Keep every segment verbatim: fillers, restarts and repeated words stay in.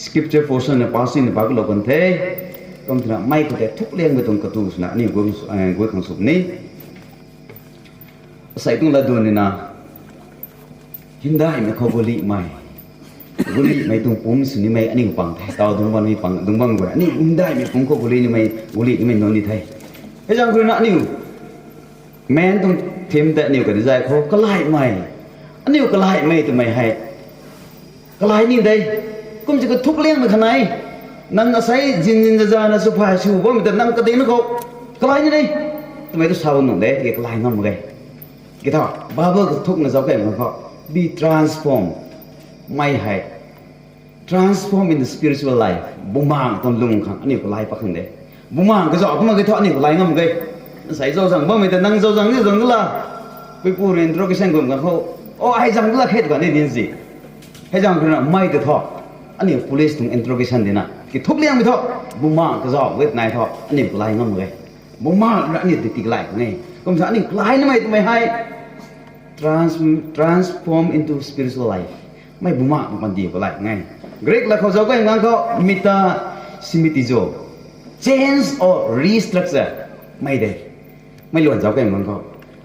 Scripture portion na passage na paklou kan the. Kum thina mei khou tei thukliangmei tuang katu swna aniu guay khang sw ni. Asei tuang latduan nina, hymdaihmei khou gulihmei, gulihmei tuang pumc sw nimei aniu pang the. Taw dungc bam ni pang dungc bam guay aniu hymdaihmei pumc khou gulih nimei, gulih nimei nunc ni the. Hei zaeng khou rui na aniu main tuang theme tei aniu kani zay khou kalaihmei, aniu kalaihmei twmei hei kalai ni de. Kum si kathukliangmei khanei, nang asei zinzin zazana swphay sw bammei ta nang kadingna khou kalai ni de twmei tu sa bam nuh de, tiki kalai ngam mak ge. Tiki tho Bible kathukna zauc kaymei khou, be transformed, mei hei transform in the spiritual life. Bumaengh tuang lung khang aniu kalai pat khang de. Bumaengh kazauh kumna ki thu aniu kalai ngam mak ge. Asei zauc zang bammei ta nang zauc zang ni zang dala, puipu rui introduction kum kan khou, o hei zang dala khe tw kan ni dinc si. Hei zaeng khou rui na mei ta thu aniu police tuang introduction dina kithukliangmei thu, Bumaengh kazauh e twna thu aniu kalai ngam mak ge. Bumaengh rui aniu tei tiklai khang e. Kum sa aniu kalai nimei twmei hei trans- transform into spiritual life. Mei Bumaengh tuang panty kalai khang e. Greek lat khou zauc kaymei ganv khou metastasizomai, change or restructure, mei de. Mei luan zauc kaymei ganv khou,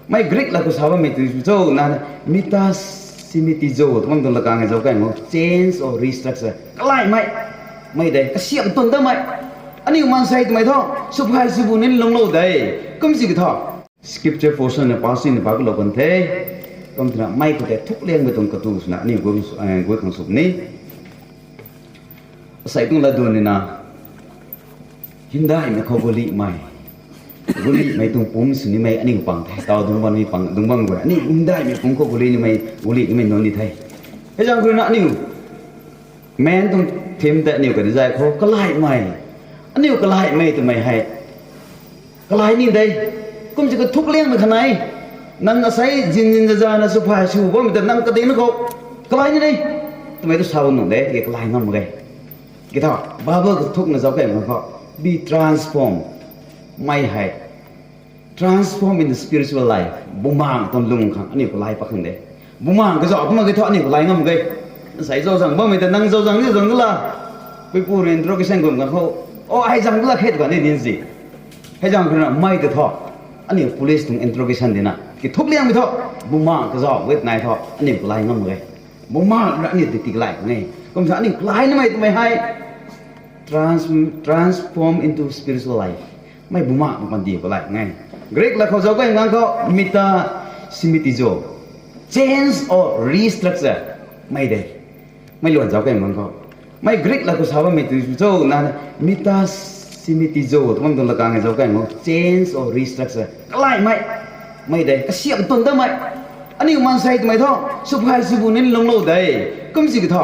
mei Greek lat khou sa bammei tu cho na, metastasizomai twmei tuang lakang e zauc kaymei ganv khou change or restructure kalaihmei, mei de kasiamh twn damei. Aniu maansei twmei thu swphay swbu ni lungclou de. Kum si ki thu scripture portion na passage na paklou kan the. Kum thina mei khou tei thukliangmei tuang katu swna aniu guay khang sw ni. Asei tuang latduan nina, hymdaihmei khou gulihmei, gulihmei tuang pumc sw nimei aniu pang the. Taw dungc bam ni pang dungc bam guay aniu hymdaihmei pumc khou gulih nimei, gulih nimei nunc ni the. Hei zaeng khou rui na aniu main tuang theme tei aniu kani zay khou kalaihmei, aniu kalaihmei twmei hei kalai ni de. Kum si kathukliangmei khanei, nang asei zinzin zazana swphay sw bammei ta nang kadingna khou kalai ni de twmei tu sa bam nuh de, tiki kalai ngam mak ge. Tiki tho Bible kathukna zauc kaymei khou, be transformed, mei hei transform in the spiritual life. Bumaengh tuang lung khang aniu kalai pat khang de. Bumaengh kazauh kumna ki thu aniu kalai ngam mak ge. Asei zauc zang bammei ta nang zauc zang ni zang dala, puipu rui introduction kum kan khou, o hei zang dala khe tw kan ni dinc si. Hei zaeng khou rui na mei ta thu aniu police tuang introduction dina kithukliangmei thu, Bumaengh kazauh e twna thu aniu kalai ngam mak ge. Bumaengh rui aniu tei tiklai khang e. Kum sa aniu kalai nimei twmei hei trans- transform into spiritual life. Mei Bumaengh tuang panty kalai khang e. Greek lat khou zauc kaymei ganv khou metastasizomai, change or restructure, mei de. Mei luan zauc kaymei ganv khou, mei Greek lat khou sa bammei tu cho na, metastasizomai twmei tuang lakang e zauc kaymei ganv khou change or restructure kalaihmei, mei de kasiamh twn damei. Aniu maansei twmei thu swphay swbu ni lungclou de. Kum si ki thu